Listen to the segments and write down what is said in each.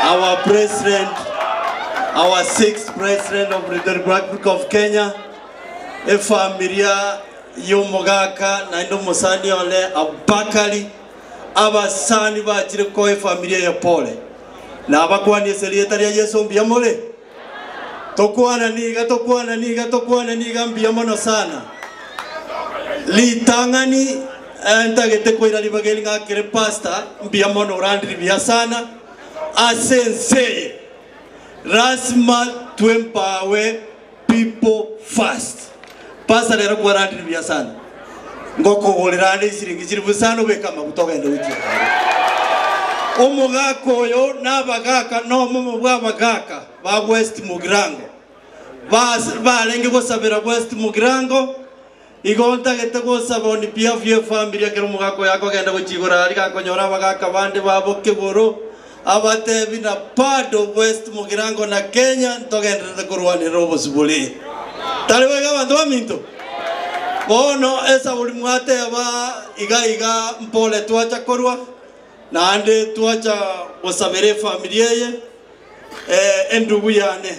Our president, our sixth president of the Republic of Kenya, efamilia y'omogaka naende omosani one Abakari, abasani bachire koa efamilia eye pole. Nabakwanie ase erieta ria Yeso mbuya more? Tokwana niga, tokwana niga, tokwana niga mbuya mono sana. Ritang'ani ntagete koira ribaga eri ng'akere pastor mbuya mono orandire buya sana ase ense eye. Lasima twempower people first. Pastor rero kwarandire buya sana. Ngokogorera ande isiringi chilifu isano obeke amaguta ogende gochia kare. Omogaka oyo na abagaka nomomo bwa abagaka ba West Mugirango barenge gosabera West Mugirango igo ntagete gosaba on behalf ye family ekero omogaka oyo akogenda gochia igoro aria gakonyora abagaka bande babo kegoro abatebi na bado West Mugirango na Kenya ntogenderete korwanera obosibore. Tari boigo abanto baminto? Bono esaburi mwateba iga iga mpore twacha korwa, naende twacha gosabera efamiri eye, endugu yane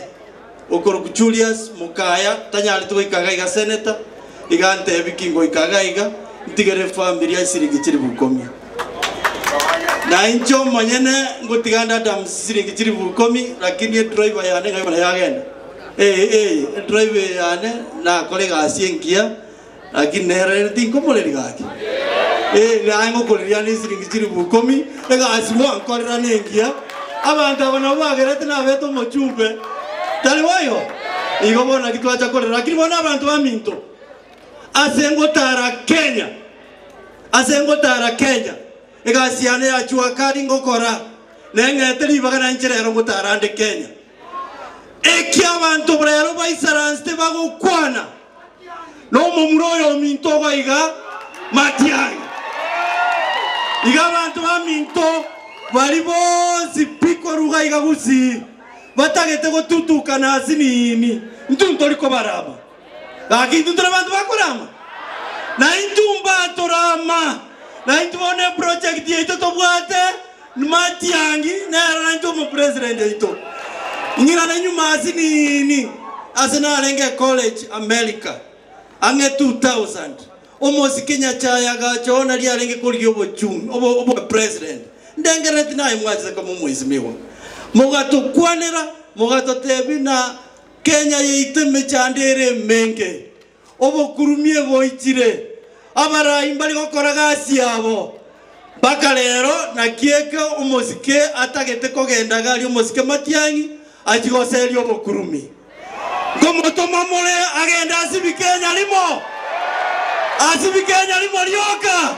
okorokwa Julius Mokaya tanyarete goika iga iga senator, iga antebi ki ngoika iga iga ntigere efamiri esiringi chilifu ikomi. Na inche omonyene ngotiga nde Adams siringi chilifu ikomi, lakini edriver yane ng'ai bono yagenda. Ee, ee, edriver eye yane nakora egasi engiya, lakini nere ere tinkomoreria gaki. Ee, naye ngokoreria ande esiringi chilifu ikomi, egasi gwankorera nengiya. Abanto aba nabo bagerete nabete omochumbe, tari boigo? Igo bono naki twacha korera, lakini bono abanto baminto, ase ngotara Kenya, Ase ngotara Kenya, egasi yane ya jua kali ngokora, neng'ete ribaga na inche rero ngotara nde Kenya. Eki abanto rero baisaransete bagokwana nomomura oyo ominto ogo iga Matiang'i. Iga abanto baminto bari bonsi pi koruga iga Gusii batagete gotutukana asinini, intwe ntori kobarama. Gaki intwe tore abanto bakorama, na intwe mbatorama, na intwe bono eproject yaito tobwate Matiangi nere naintwe omopresident oito. Ing'irane nyuma ase nini ase narenge ecollege America ang'e 2000 omosike Nyachae agacha oo nari arenge korigia obochumi obo obopresident ndengerereti naye mwachete koma omwesimigwa mogatokwanera mogatotebia na Kenya yaito emechando ere emenge, obokurumia boichire, abarai mbari gokora gasi yabo. Mpaka rero naki eke omosike atagete kogenda gari omosike Matiang'i achie goseria obokurumi. Nkomotoma more agende asibi Kenya rimo, asibi Kenya rimo rioka.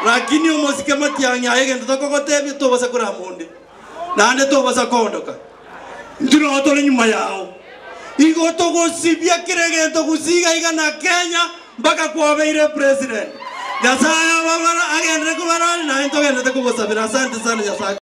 Lakini omosike Matiang'i aye egento tokogotebia tobasa korama onde, naende tobasa koondoka. Intwe nao tore nyuma yao. Igo togosibia kera egento gusii iga iga na Kenya mpaka kwabeire president. Nyasaye ababara agenderere kobarari naye ntogenderete kogosabera. Asante sana Nyasaye.